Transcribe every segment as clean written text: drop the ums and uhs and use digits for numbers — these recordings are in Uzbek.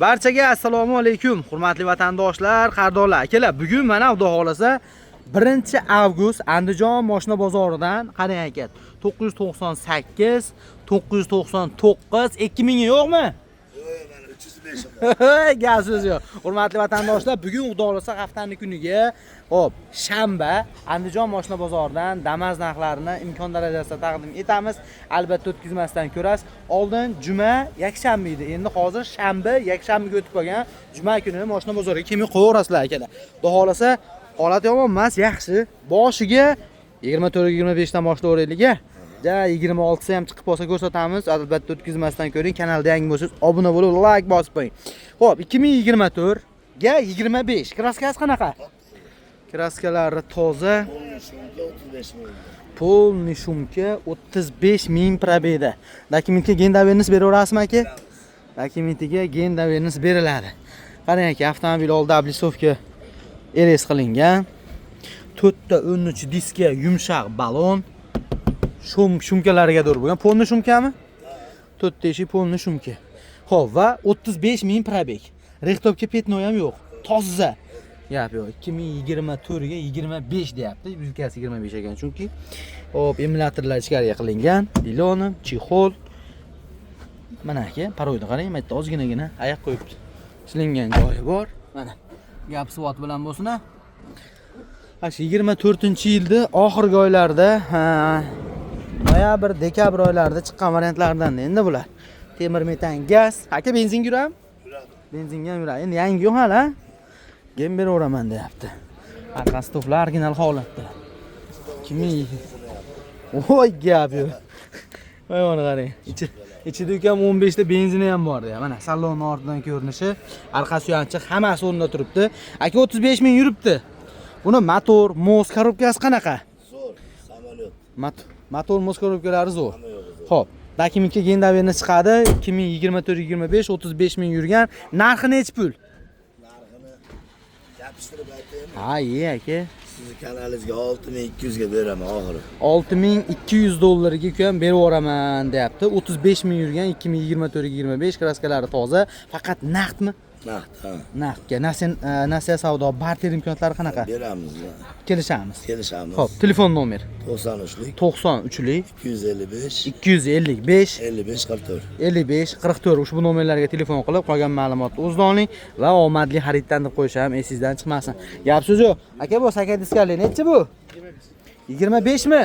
Barchaga assalomu alaykum, hurmatli vatandoshlar, qardonlar, akalar. Bugun mana Xudo xolasa 1-avgust Andijon moshina bozoridan qarang aka, 998 999 2000 yo'qmi? Yo'q, mana 305. Gap so'z yo'q. Hurmatli vatandoshlar, bugun Xudo xolasa haftaning kuniga, xo'p, shanba Andijon moshina bozoridan Damas narxlarini imkon darajasida taqdim etamiz. Albatta o'tkazmasdan ko'rasiz. Oldin juma, yakshanba edi. Endi hozir shanba, yakshanbaga o'tib qolgan. Juma kuni moshina bozoriga kelmay qo'yaverasizlar akalar. Xudo xolasa holat yomon emas, yaxshi. Boshiga 24 25 dan boshlayveraylik a. Ja 26 si ham chiqib qolsa ko'rsatamiz. Albatta o'tkazmasdan ko'ring. Kanalda yangi bo'lsangiz obuna bo'lib, like bosib qo'ying. Xo'p, 2024 ga 25. Краска si qanaqa? Краска lari toza. Полный шумка 35 ming. Полный шумка 35 ming пробег da. Документ ga гендоверенность beraverasizmi aka? Документ iga гендоверенность beriladi. Qarang aka, avtomobil oldi облицовка RS qilingan. 4 ta 13 diska, yumshoq balon. Шумка lariga to'g'ri bo'lgan. Полный шумка mi? To'rtta eshik полный шумка. Xo'p, va 35 ming пробег. Рихтовка пятно ham yo'q. Toza. Gap yo'q. 2024 ga 25 deyapti. Yuzkasi 25 ekan chunki. Xo'p, emulyatorlar ichkariga qilingan. Diloni, чехол. Mana aka, порог ni qarang, bu yerda ozginagina oyoq qo'yib shilingan joyi bor. Mana. Gap sivot bilan bo'lsin a. Mana shu 24-yilda oxirgi oylarda, ha, noyabr, dekabr oylarida chiqqan variantlardan endi bular. Temir metan gaz. Aka, benzinga yuradimi? Yuradi. Benzinga ham yuradi. Endi yangi yo'q hali, ha? Gen beraveraman deyapti. Arqa stoplar original holatda. 2000. Voy, gap yo'q. Voy, mana qarang. Ichida ukam 15 ta benzini ham bor deya. Mana salonni ortidan ko'rinishi, arqa suyanchiq hammasi o'rnida turibdi. Aka, 35 ming yuribdi. Buni motor, мост, коробка si qanaqa? Zo'r, samolyot. Motor, мост, коробка lari zo'r. Hamma yo'g'i zo'r. Xo'p, документ ga гендоверенность chiqadi. 2024 25 35 ming yurgan. Narxi nechi pul? Narxini yopishtirib aytaymi? Ha, ye aka. Sizni kanalingizga 6200 ga beraman oxiri. 6200 dollarga ukam berib yuboraman deyapti. 35 ming yurgan, 2024 25, краска lari toza. Faqat naqdmi? Naqd, ha. Naqdga. Nasiya savdo, barter imkoniyatlari qanaqa? Beramiz. Kelishamiz. Kelishamiz. Xo'p, telefon nomer 93lik 93lik 255 255 55 44. 55 44. Ushbu nomerlarga telefon qilib, qolgan ma'lumotni o'zida oling va omadli xariddan deb qo'yish ham esingizdan chiqmasin. Gap so'z yo'q. Aka, bu saka diskali nechi bu? 25 mi?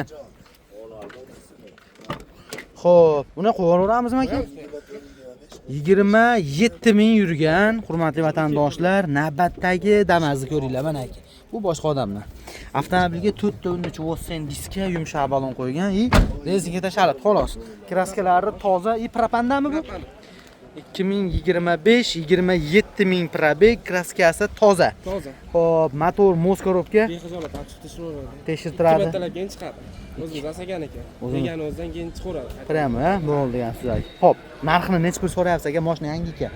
Xo'p, uni qo'yaveramizmi aka? 27 ming yurgan, hurmatli vatandoshlar, navbatdagi Damazni ko'ringlar mana aka. Bu boshqa odamlar. Avtomobilga 4 ta 13 Vossen diska, yumshoq balon qo'ygan и rezinga tashaladi xolos. Краска lari toza и propandami bu? 2025 27 ming пробег, краска si toza. Toza. Xo'p, motor, мост, коробка Bexijolat olib chiqib tashlayveradi. Tekshirtiradi. Ikki martalab keyin chiqadi. O'zimiz asagan ekan. Degani o'zidan keyin chiqaveradi. Prямо, ha? Bo'ldi degan so'z. Xo'p, narxini nechi pul so'rayapsiz aka? Mashina yangi ekan.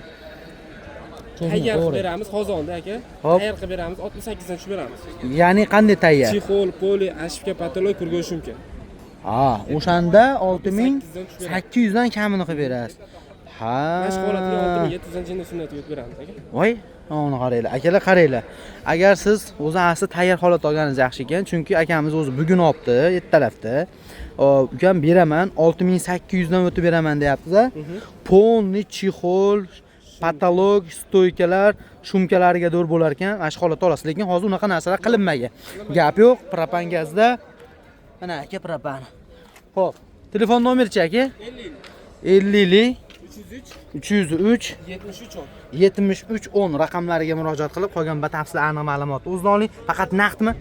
Tayyor qilib beramiz hozirda aka. Hop. Tayyor qilib beramiz, 68 dan tushib beramiz. Ya'ni qanday tayyor? Чехол, полный, обшивка, потолок, круговой шумка. Ha, o'shanda 6800 dan kamini qilib berasiz. Ha. Mana shu holatiga 6700 dan jinni sunnatiga o'tib beramiz aka. Voy, uni qaranglar. Akalar, qaranglar. Agar siz o'zi asli tayyor holat olganingiz yaxshi ekan, chunki akamiz o'zi bugun olibdi, ertalabda. Hop, ukam beraman, 6800 dan o'tib beraman deyapti-da. Полный чехол, потолок, стойка lar, шумка lariga do'r bo'lar ekan. Mana shu holatda olasiz, lekin hozir unaqa narsalar qilinmagan. Gap yo'q, propan gazda. Mana aka propan. Xo'p, telefon nomerchi aka? 50 lik 303 303 73 10. 73 10 raqamlariga murojaat qilib, qolgan batafsil aniq ma'lumotni o'zida oling. Faqat naqdmi?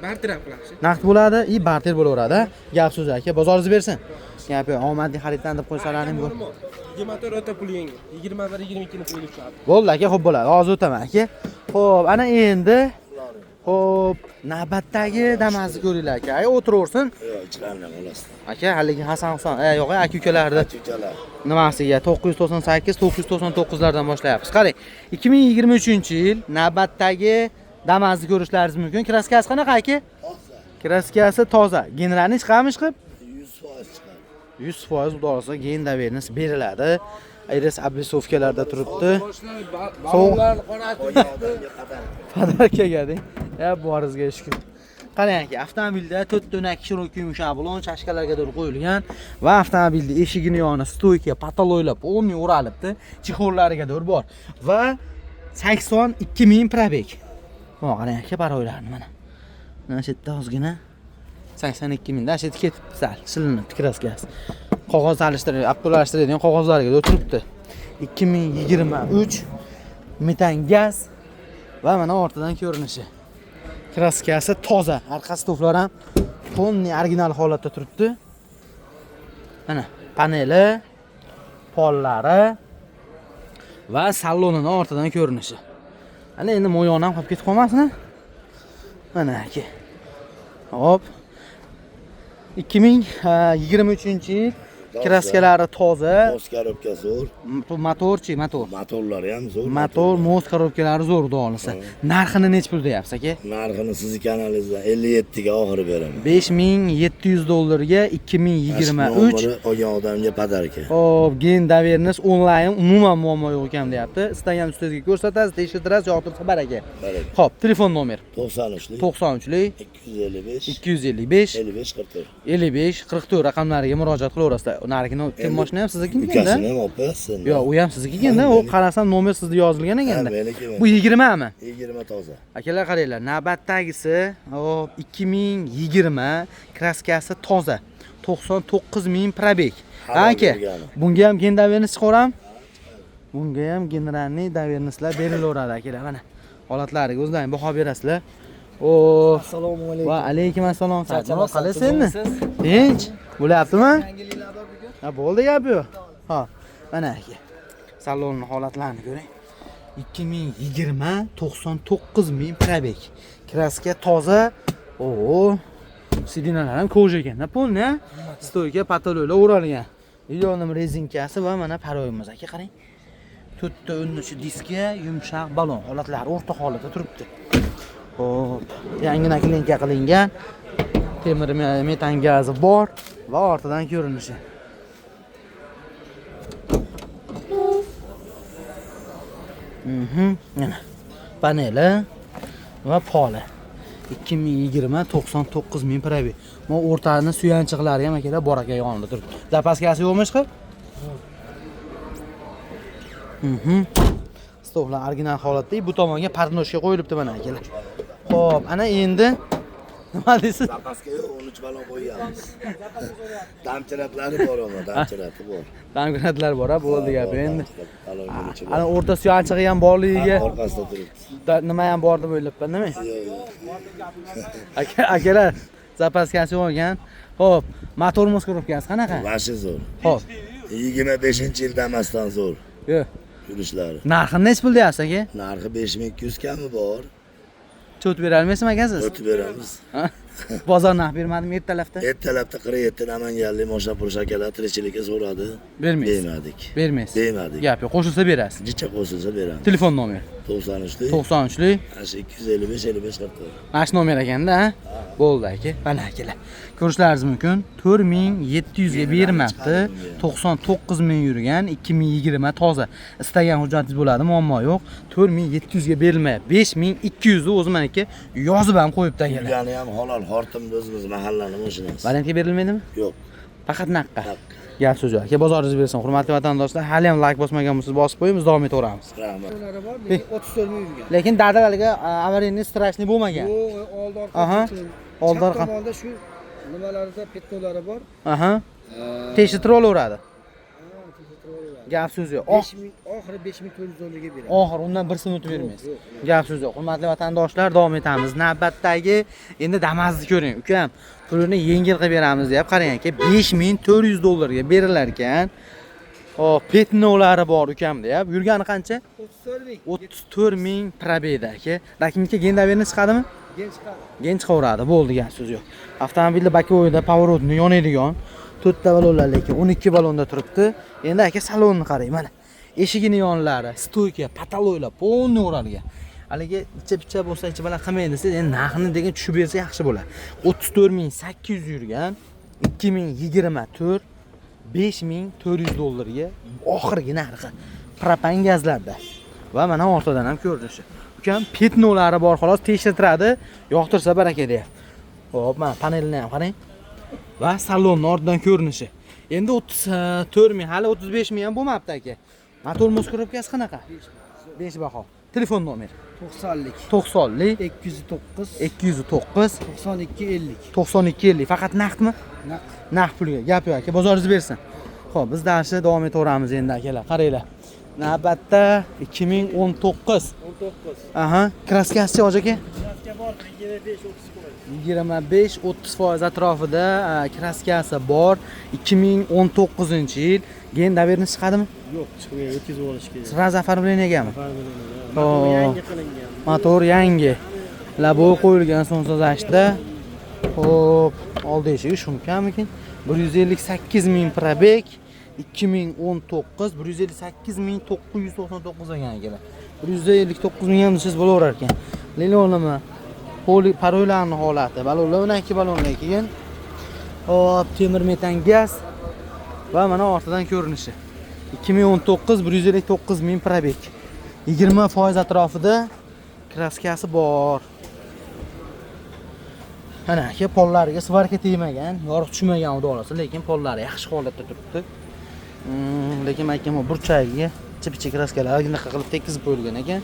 Barter ham qilamiz. Naqd bo'ladi и barter bo'laveradi. Gap so'z aka, bozoringiz bersin. Gap yo'q, omadli xariddan deb qo'ysalaring bu. 24 o'ta pul yengil. 21 22 ni pulga tushadi. Bo'ldi aka, xo'p bo'ladi. Hozir o'taman aka. Xo'p, ana endi xo'p, navbatdagi Damazni ko'ringlar aka. Ay, o'tiraversin. Yo'q, ichlarni ham olasizlar. Aka, haligi Hasan Husan, yo'q, aka ukalarni Ukalar. nimasiga 998 999 lardan boshlayapmiz. Qarang, 2023-yil navbatdagi Damazni ko'rishlaringiz mumkin. Краска si qanaqa aka? Toza. Краска si toza. Generalni chiqamish qilib 100% chiqadi. 100% xudo xohlasa гендоверенность beriladi. RS облицовка larda turibdi. Sovuq подарка ga deng. Ya borizga shukur. Qarang aka, avtomobilda to'rtta o'nak широкий yumshoq баллон чашка larga to'g'ri qo'yilgan va avtomobilni eshigini yoni стойка, потолок lar полный o'ralibdi, чехол lariga to'g'ri bor va 82 ming пробег. Mana qarang aka, порог larni mana. Mana shu yerda ozgina 82 mingda shu yerda ketibdi sal, silinibdi краска si. Qog'oz alishtirib, olib qog'ozlarga o'tiribdi. 2023 metan gaz va mana ortidan ko'rinishi. Краска si toza, orqa stoplar ham полный original holatda turibdi. Mana paneli, pollari va salonini ortidan ko'rinishi. Ana endi mo'yon ham qolib ketib qolmasin. Mana aka. Hop. 2023-yil, краска lari toza. Мост коробка zo'r. Bu motorchi, motor. Motorlari ham zo'r. Motor, мост коробка lari zo'r, xudo xohlasa. Narxini nechi pul deyapsiz aka? Narxini sizni kanalingizdan 57 ga oxiri beraman. 5700 dollarga 2023. Nomeri olgan odamga подарка. Hop, ген доверенность onlayn umuman muammo yo'q ekan deyapti. Istagan ustazga ko'rsatasiz, tekshirtirasiz, yoqtirsa baraka. Baraka. Hop, telefon nomer 93 93 255 255 55 44. 55 44 raqamlariga murojaat qilaverasizlar. Narigini kim mashina ham sizniki ekanda? Ukasini ham olib qo'yasiz. Yo'q, u ham sizniki ekanda. U qarasam nomer sizda yozilgan ekanda. Ha, meniki. Bu 20 mi? 20 toza. Akalar qaranglar, navbatdagisi, hop, 2020, краска si toza. 99 ming пробег. Halol Aka, yurgani. bunga ham ген доверенность chiqaram. Bunga ham генеральный доверенность lar berilaveradi akalar. Mana holatlariga o'zlaring baho berasizlar. O, Assalomu alaykum. Va alaykum assalom. Charchamasdan Qalaysiz endi? tuzukmisiz? Tinch. Bo'lyaptimi? Yangiliklar bor bugun. Ha, bo'ldi gap yo'q. Ha, mana aka. Salonni holatlarini ko'ring. 2020 99 ming пробег. Краска toza. Oo. Сиденья lar ham кожа ekanda, полный, ha? Стойка, потолок lar o'ralgan. Yonim резинка si va mana порог imiz aka, qarang. To'rtta o'nnichi diska, yumshoq balon, holatlari o'rta holatda turibdi. Xo'p, yangi наклейка qilingan. Temir metan gazi bor va ortidan ko'rinishi. Mana paneli va poli. 2020 99 ming пробег. Mo o'rtani suyanchiqlari ham akalar bor aka yonida turibdi. Запаска si yo'qmi hech? Stollar original holatda, bu tomonga подножка qo'yilibdi mana akalar. Xo'p, ana endi nima deysiz? Запаска yo'q, 13 balon qo'yganmiz. Домкрат lari bor ama, домкрат i bor. Домкрат lar bor, ha, bo'ldi gap endi. Balon ichi bor. Ana o'rta suyanchig'i ham borligiga Orqasida turibdi. Nima ham bor deb o'ylabman, nima? Yo'q, yo'q. Aka, akalar, запаска si yo'q ekan. Xo'p, motor коробка si qanaqa? Vashi zo'r. Xo'p. 25-yil Damasdan zo'r Yo'q. yurishlari. Narxini nechi pul deyapsiz aka? Narxi 5200 kami bor. Cho't bera olmaysizmi aka siz? O'tib beramiz. Ha? Bozor narx bermadim ertalabda. Ertalabda 47 namanganlik moshina furush akalar tirikchilikka so'radi. Bermaysiz. Bermadik. Bermaysiz. Bermadik. Gap yo'q, qo'shilsa berasiz. Jicha qo'shilsa beramiz. Telefon nomer 93 93lik mana shu 255 55 44. Mana shu nomer ekanda, ha? Bo'ldi aka. Mana akalar. Ko'rishlaringiz mumkin. 4700 ga bermabdi. 99 ming yurgan, 2020 toza. Istagan hujjatingiz bo'ladi, muammo yo'q. 4700 ga berilmayapti. 5200 ni o'zi mana aka yozib ham qo'yibdi akalar. Yurgani ham halol, xortumda o'zimiz mahallani mashinasi. Variantga berilmaydimi? Yo'q. Faqat naqqa. Naqqa. Gap so'z yo'q. Aka, bozoringiz bersin. Hurmatli vatandoshlar, hali ham like bosmagan bo'lsangiz bosib qo'ying, biz davom etaveramiz. Rahmat. Ular bor, lekin 34 ming yurgan. Lekin dadalarga аварийный страшный bo'lmagan. Yo'q, oldi orqa. Aha. Oldi Chap orqa. tomonda shu nimalarida пятно lari bor. Aha. Tekshirtirib olaveradi. Gap so'z yo'q. 5000 oxiri 5400 dollarga beradi. Oxir undan bir so'm o'tib bermaysiz. Gap so'z yo'q. Hurmatli vatandoshlar, davom etamiz. Navbatdagi endi Damazni ko'ring. Ukam, pulini yengil qilib beramiz deyap qarang aka, 5400 dollarga berilar ekan. Hop, пятно lari bor ukam deyap. Yurgani qancha? 34 ming. 34 ming пробег da aka. Документ ga ген доверенность chiqadimi? Gen chiqadi. Gen chiqaveradi, bo'ldi, gap so'z yo'q. Avtomobilda боковой da поворот ni yonadigan to'rtta balonlar, lekin 12 balonda turibdi. Endi aka salonni qarang, mana. Eshigini yonlari, стойка, потолок lar полный o'ralgan. Haligi icha-picha bo'lsa, icha bilan qilmaydi desa, endi narxini degan tushib bersa yaxshi bo'ladi. 34800 yurgan, 2024 5400 dollarga oxirgi narxi. Propan gazlarda. Va mana orqadan ham ko'rinishi. Ukam пятно lari bor xolos, tekshirtiradi, yoqtirsa baraka deyapti. Xo'p, mana panelini ham qarang. Va salonni ortidan ko'rinishi. Endi 34 ming, hali 35 ming ham bo'lmabdi aka. Motor мост коробка si qanaqa? 5 baho. Telefon nomeri 90lik 90lik 209 209 92 50. 92 50. Faqat naqdmi? Naqd. Naqd pulga. Gap yo'q aka, bozoringiz bersin. Xo'p, biz darsni davom etaveramiz endi akalar. Qaranglar. Navbatda 2019. 19. Aha, краска si hoji aka? Kraska bor 25 30 foiz. 25-30% atrofida краска si bor. 2019-yil. Keyin доверенность chiqadimi? Yo'q, chiqmaydi, o'tkazib olish kerak. Сразу оформление gami? Оформление. Hop. Motor yangi qilingan. Motor yangi. Лобовой qo'yilgan солнцезащита. Xo'p, oldi eshigi шумка mikin? 158 ming пробег, 2019 158 ming 999 ekan akalar. 159 ming ham desangiz bo'laverar ekan. Lilonimi? Poli paroylarning holati. Balonlar 12 balonlar keyin. Xo'p, temir metan gaz va mana ortidan ko'rinishi. 2019 159 ming пробег. 20% atrofida краска si bor. Mana aka, pollariga сварка tegmagan, yorug' tushmagan xudo xohlasa, lekin pollari yaxshi holatda turibdi. Lekin aka, bu burchagiga chipicha краска lar bunaqa qilib tekizib qo'yilgan ekan.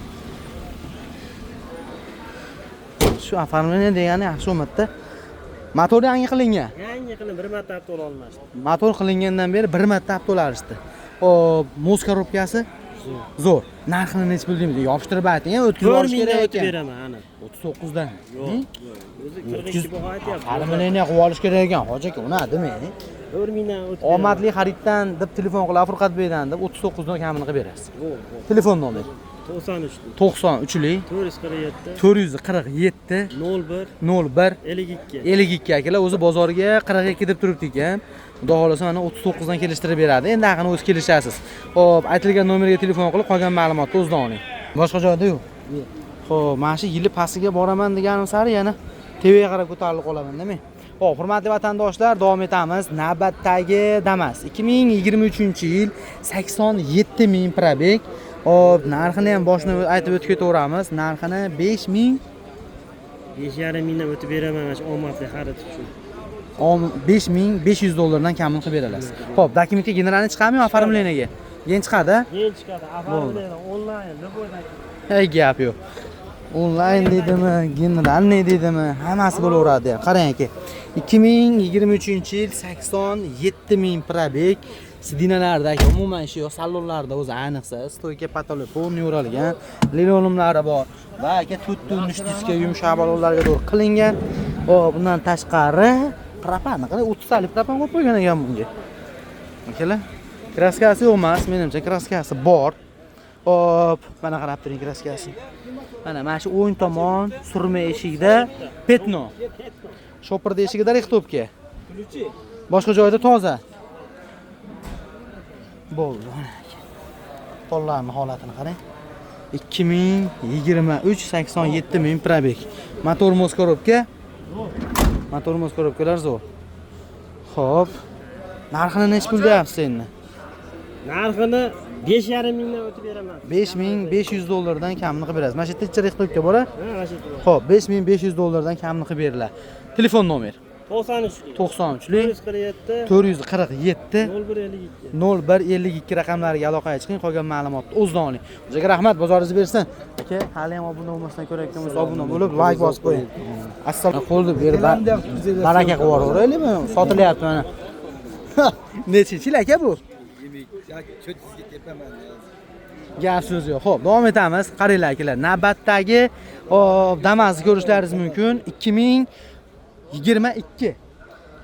Shu оформление degani yaxshi bo'lmadida. Motor yangi qilingan. Yangi qilib bir marta avtol olmashdi. Motor qilingandan beri bir marta avtolarishdi. Xo'p, мост коробка si zo'r. Narxini necha pul deymiz? Yopishtirib ayting, o'tkazib 4 olish mingdan kerak o'tib ekan. beraman ana. 39 dan. Yo'q, yo'q. O'zi 42 baho aytyapti. Оформление qilib olish kerak ekan, hoji aka, uni demang. 4 mingdan o'tib. Omadli xariddan deb telefon qilib Furqatbekdan deb 39 dan kamini qilib berasiz. Yo'q, yo'q. Telefon nomeri 93 93lik 447 447 01 01 52. 52 akalar, o'zi bozorga 42 deb turibdi ekan. Xudo xohlasa mana 39 dan kelishtirib beradi. Endi haqini o'zi kelishasiz. Xo'p, aytilgan nomerga telefon qilib qolgan ma'lumotni o'zidan oling. Boshqa joyda yo'q. Xo'p, mana shu yili pastiga boraman deganim sari yana tevaga qarab ko'tarilib qolaman, demak. Xo'p, hurmatli vatandoshlar, davom etamiz. Navbatdagi Damas 2023-yil 87 ming пробег. Xo'p, narxini ham boshini aytib o'tib ketaveramiz. Narxini 5000 5,5 mingdan o'tib beraman mana shu omadli xarid uchun. 5500 dollardan kamini qilib berasiz. Xo'p, документ ga генеральный chiqadimi yo оформление ga? Keyin chiqadi. Keyin chiqadi. Оформление onlayn, любой Hey, gap yo'q. Onlayn deydimi, генеральный deydimi, hammasi bo'laveradi. Qarang aka. 2023-yil 87 ming пробег. Сиденья larda aka umuman ishi yo'q, salonlarda o'zi ayniqsa стойка потолок полный o'ralgan, linoleumlari bor va aka to'rtta nish diska yumshoq balonlarga to'g'ri qilingan. Xo'p, bundan tashqari propanni qarang, 30 talik propan qo'yib qo'ygan ekan bunga. Akalar, краска si yo'q emas, menimcha краска si bor. Hop, mana qarab turing краска si. Mana shu o'ng tomon surma eshigida пятно. Shopirda eshigida рихтовка. Boshqa joyda toza. Bo'ldi. Mana aka. Pollarning holatini qarang. 2023 87 ming пробег. Motor мост коробка. Motor мост коробка lar zo'r. Xo'p. Narxini necha pul deyapsiz endi? Narxini 5,5 mingdan o'tib beraman. 5500 dollardan kamini qilib berasiz. Mana shu yerda рихтовка bor a? Ha, mana shu yerda. Xo'p, 5500 dollardan kamini qilib beriladi. Telefon nomer 93 93lik 447 447 0152. 0152 raqamlariga aloqaga chiqing, qolgan ma'lumotni o'zidan oling. O'ziga rahmat, bozoringiz bersin. Aka, hali ham obuna bo'lmasdan ko'rayotgan bo'lsa, obuna bo'lib, layk bosib qo'ying. Assalom qo'lni berib baraka qilib yuboraveraylikmi? Sotilyapti mana. Nechinchi yil aka bu? Cho'tizga tepaman. Gap so'z yo'q. Xo'p, davom etamiz. Qaranglar akalar, navbatdagi hop, Damasni ko'rishlaringiz mumkin. 2022.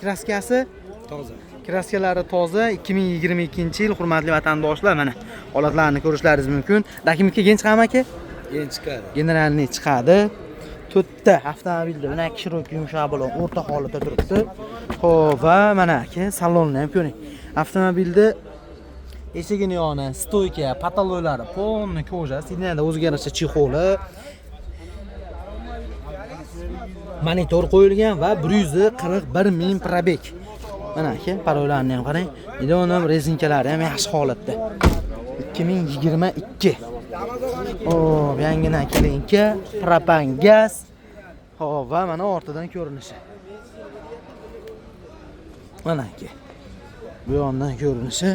Краска si Toza. Краска lari toza. 2022-yil, hurmatli vatandoshlar, mana holatlarni ko'rishlaringiz mumkin. Документ ga keyin chiqadimi aka? Keyin chiqadi. Генеральный chiqadi. To'rtta avtomobilda mana широкий yumshoq balon o'rta holatda turibdi. Xo'p, va mana aka, salonni ham ko'ring. Avtomobilda eshigini yoni, стойка, потолок lari полный кожа, сиденья da o'ziga yarasha чехол i, monitor qo'yilgan va 141 ming пробег. Mana aka, parollarni ham qarang. Idonim rezinkalari ham yaxshi holatda. 2022. Xo'p, yangidan kelinka, propan gaz. Xo'p, va mana ortidan ko'rinishi. Mana aka. Bu yondan ko'rinishi.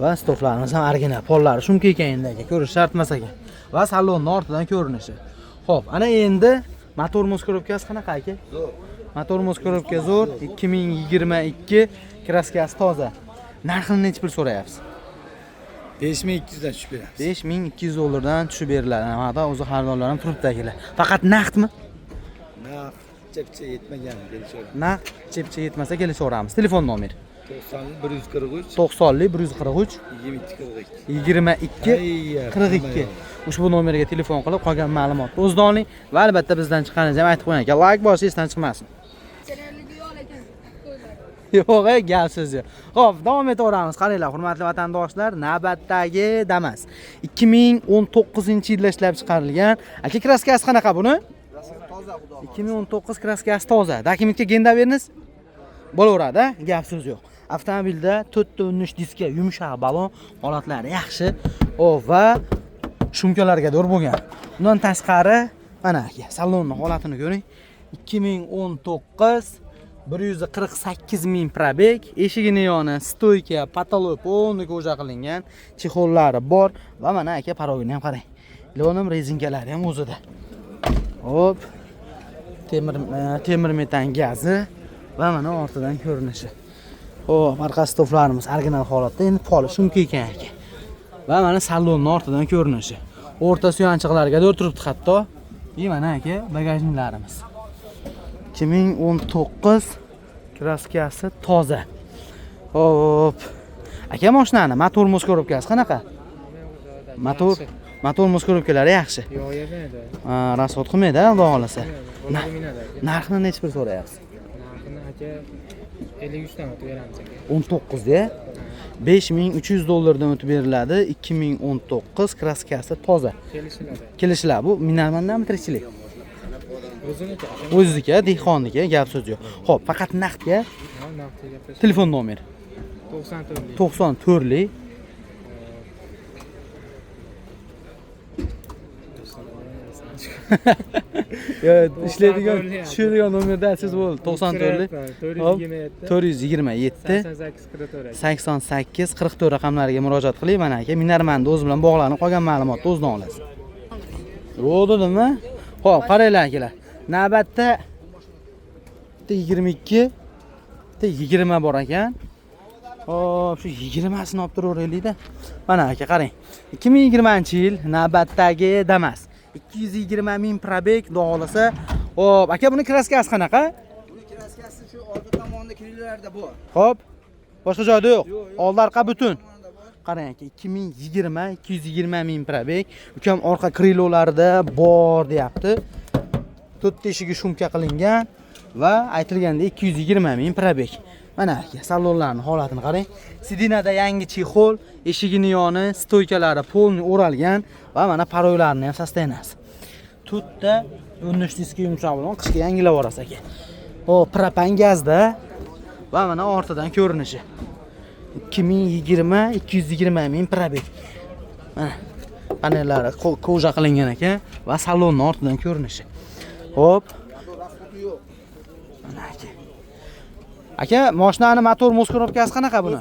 Va stoplarimiz ham original, pollari shumka ekan endi aka, ko'rish shart emas ekan. Va salonning ortidan ko'rinishi. Xo'p, ana endi motor korobkasi qanaqa aka? Zo'r. Motor korobka zo'r, 2022, kraskasi toza. Narxini necha pul so'rayapsiz? 5200 dan tushib beramiz. 5200 dollardan tushib beriladi. Mana o'zi xaridorlar ham turibdi akalar. Faqat naqdmi? Naqd chepcha yetmagan kelishaveramiz. Naqd chepcha yetmasa kelishaveramiz. Telefon nomeri 90 143 90 143 22 42. 22 Ayya, 42. Ushbu nomerga telefon qilib qolgan ma'lumotni o'zidan oling va albatta bizdan chiqqaningizni ham aytib qo'ying aka. Like bosish esdan chiqmasin. Yo'q, gap so'z yo'q. Xo'p, davom etaveramiz. Qaranglar, hurmatli vatandoshlar, navbatdagi Damas 2019-yilda ishlab chiqarilgan. Aka, kraskasi qanaqa buni? Toza xudo. 2019 kraskasi toza. Dokumentga genda beriniz. Bo'laveradi, gap so'z yo'q. Avtomobilda 4.3 diska, yumshoq balon, holatlari yaxshi. O va shumkalarga do'r bo'lgan. Undan tashqari, mana aka, salonning holatini ko'ring. 2019 148 ming probeg, eshigini yoni, stoyka, patolog полный koja qilingan, chexollari bor va mana aka parogini ham qarang. Lonim rezinkalari ham o'zida. Hop. Temir metan gazi va mana ortidan ko'rinishi. Xo'p, orqa stoplarimiz original holatda, endi poli shumka ekan aka. Va mana salonning ortidan ko'rinishi. O'rta suyanchiqlarga to'g'ri turibdi hatto. И mana aka bagajniklarimiz. 2019 kraskasi toza. Xo'p. Aka, mashinani motor korobkasi qanaqa? Motor korobkalari yaxshi. Yo'q, yemaydi. Ha, rasxod qilmaydi, xudo xolasa. Ular minadi aka. Narxini necha pul so'rayapsiz? Narxini aka 53 dan o'tib beramiz aka. 19 da 5300 dollardan o'tib beriladi. 2019 kraskasi toza. Kelishiladi. Kelishiladi. Bu minarmandanmi tirikchilik? O'ziniki aka. O'zizniki, dehqonniki, gap so'z yo'q. Xo'p, faqat naqdga. Ha, naqdga gaplashamiz. Telefon nomeri 94 94 Yo, ishlaydigan, tushadigan nomerda siz bo'ldi. 94 427 427 88 44 88 44 raqamlariga murojaat qiling. Mana aka, minarmanda o'zi bilan bog'lanib qolgan ma'lumotni o'zidan olasiz. Yo'q dedimmi? Xo'p, qaranglar akalar. Navbatda 22 20 bor ekan. Xo'p, shu 20sini olib turaveraylik-da. Mana aka, qarang. 2020-yil navbatdagi Damas. 220 ming probeg, xudo xolasa. Xo'p, aka, buni kraskasi qanaqa? Buni kraskasi shu orqa tomonda krillarda bor. Xo'p. Boshqa joyda yo'q. Oldi arqa butun. Qarang aka, 2020 220 ming probeg. Ukam orqa krilolarida bor deyapti. To'rtta eshigi shumka qilingan va aytilgandek 220 ming probeg. Mana aka, salonlarning holatini qarang. Sidinada yangi chexol, eshigini yoni, stoykalari polni o'ralgan va mana paroylarini ham sostoyanasi. To'rtta 13 diska yumshoq bilan qishga yangilab yuborasiz aka. Xo'p, propan gazda va mana ortidan ko'rinishi. 2020 220 ming probeg. Mana panellari koja qilingan ekan va salonning ortidan ko'rinishi. Xo'p. Mana aka. Aka, mashinani motor korobkasi qanaqa buni?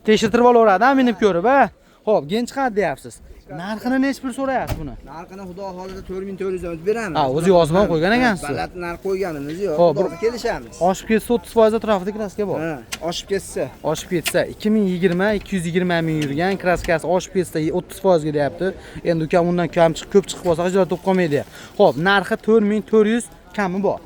Tekshirtirib olaveradi, minib ko'rib, ha? Xo'p, gen chiqadi deyapsiz. Narxini necha pul so'rayapsiz buni? Narxini xudo xolasa 4400 dan o'tib beramiz. Ha, o'zi yozib ham qo'ygan ekansiz. Baland narx qo'yganimiz yo'q. Xo'p, Xudo kelishamiz. Oshib ketsa 30% atrofida kraska bor. Ha, oshib ketsa. Oshib ketsa 2020 220 ming yurgan kraskasi oshib ketsa 30% ga deyapti. Endi ukam undan kam chiqib, ko'p chiqib qolsa ijara to'p qolmaydi. Xo'p, narxi 4400 kami bor.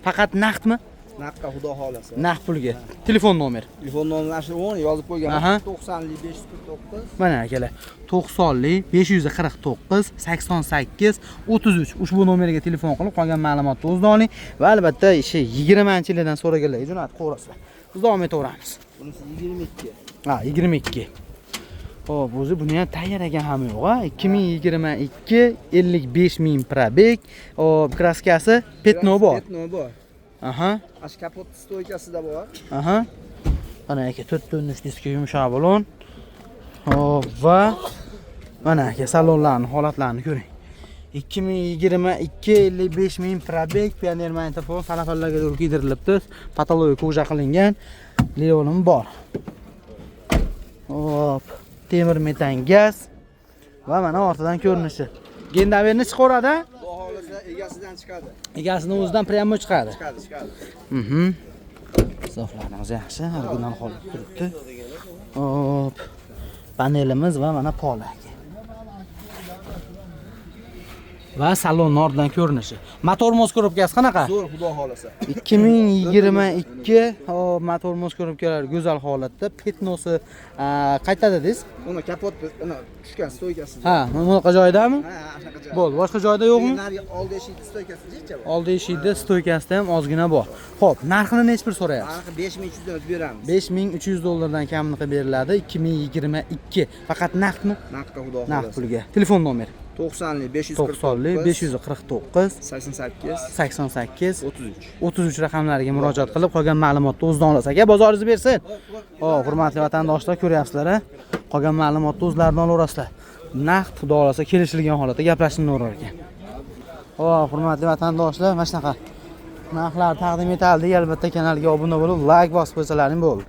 Faqat naqdmi? Naqdga xudo xolasa. Naqd pulga. Telefon nomer. Telefon nomerini shu o'ng yozib qo'yganman. Aha. 90 549 Mana akalar, 90 549 88 33 ushbu nomerga telefon qilib qolgan ma'lumotni o'zidan oling va albatta ishi 20-yildan so'raganlarga jo'natib qo'yasizlar. Biz davom etaveramiz. Bunisi 22. Ha, 22. Xo'p, o'zi buni ham tayyor ekan ham yo'q, a? 2022 55 ming пробег. Xo'p, краска si пятно bor. Пятно bor. Aha. Ash kapot стойка sida bor. Aha. Mana aka, to'rtta 13 diska, yumshoq balon. Xo'p, va mana aka, salonlarni holatlarini ko'ring. 2022 55 ming пробег, Pioneer magnitofon salafanlarga to'g'ri kiydirilibdi. Потолок кожа qilingan. Leonim bor. Hop, temir metan gaz va mana ortidan ko'rinishi. Гендоверный chiqaveradi, a? Xudo xohlasa, egasidan chiqadi. Egasini o'zidan прямо chiqadi. Chiqadi, chiqadi. Soflarimiz yaxshi, original holatda turibdi. Hop. Panelimiz va mana pol aka. Va salonni ortidan ko'rinishi. Motor мост коробка si qanaqa? Zo'r, xudo xohlasa. 2022, hop, motor мост коробка lari go'zal holatda. Пятно si qayerda dedingiz? Uni kapot uni tushgan стойка sida. Ha, bunaqa joydami? Ha, shunaqa joy. Bo'ldi, boshqa joyda yo'qmi? Narigi oldi eshikni стойка sida jicha bor. Oldi eshikda стойка sida ham ozgina bor. Xo'p, narxini nechi pul so'rayapsiz? Narxi 5300 dan beramiz. 5300 dollardan kamini qilib beriladi. 2022. Faqat naqdmi? Naqdga, xudo Naqd xohlasa. pulga. Telefon nomeri? 90 549 90 549 88 88 33. 33 raqamlariga murojaat qilib, qolgan ma'lumotni o'zidan olasiz. Aka, bozoringiz bersin. Xo'p, hurmatli vatandoshlar, ko'ryapsizlar, a? Qolgan ma'lumotni o'zlaridan olaverasizlar. Naqd, xudo xohlasa, kelishilgan holatda gaplashinaverar ekan. Xo'p, hurmatli vatandoshlar, mana shunaqa narxlar taqdim etildi. Albatta kanalga obuna bo'lib, like bosib qo'ysalaring bo'ldi.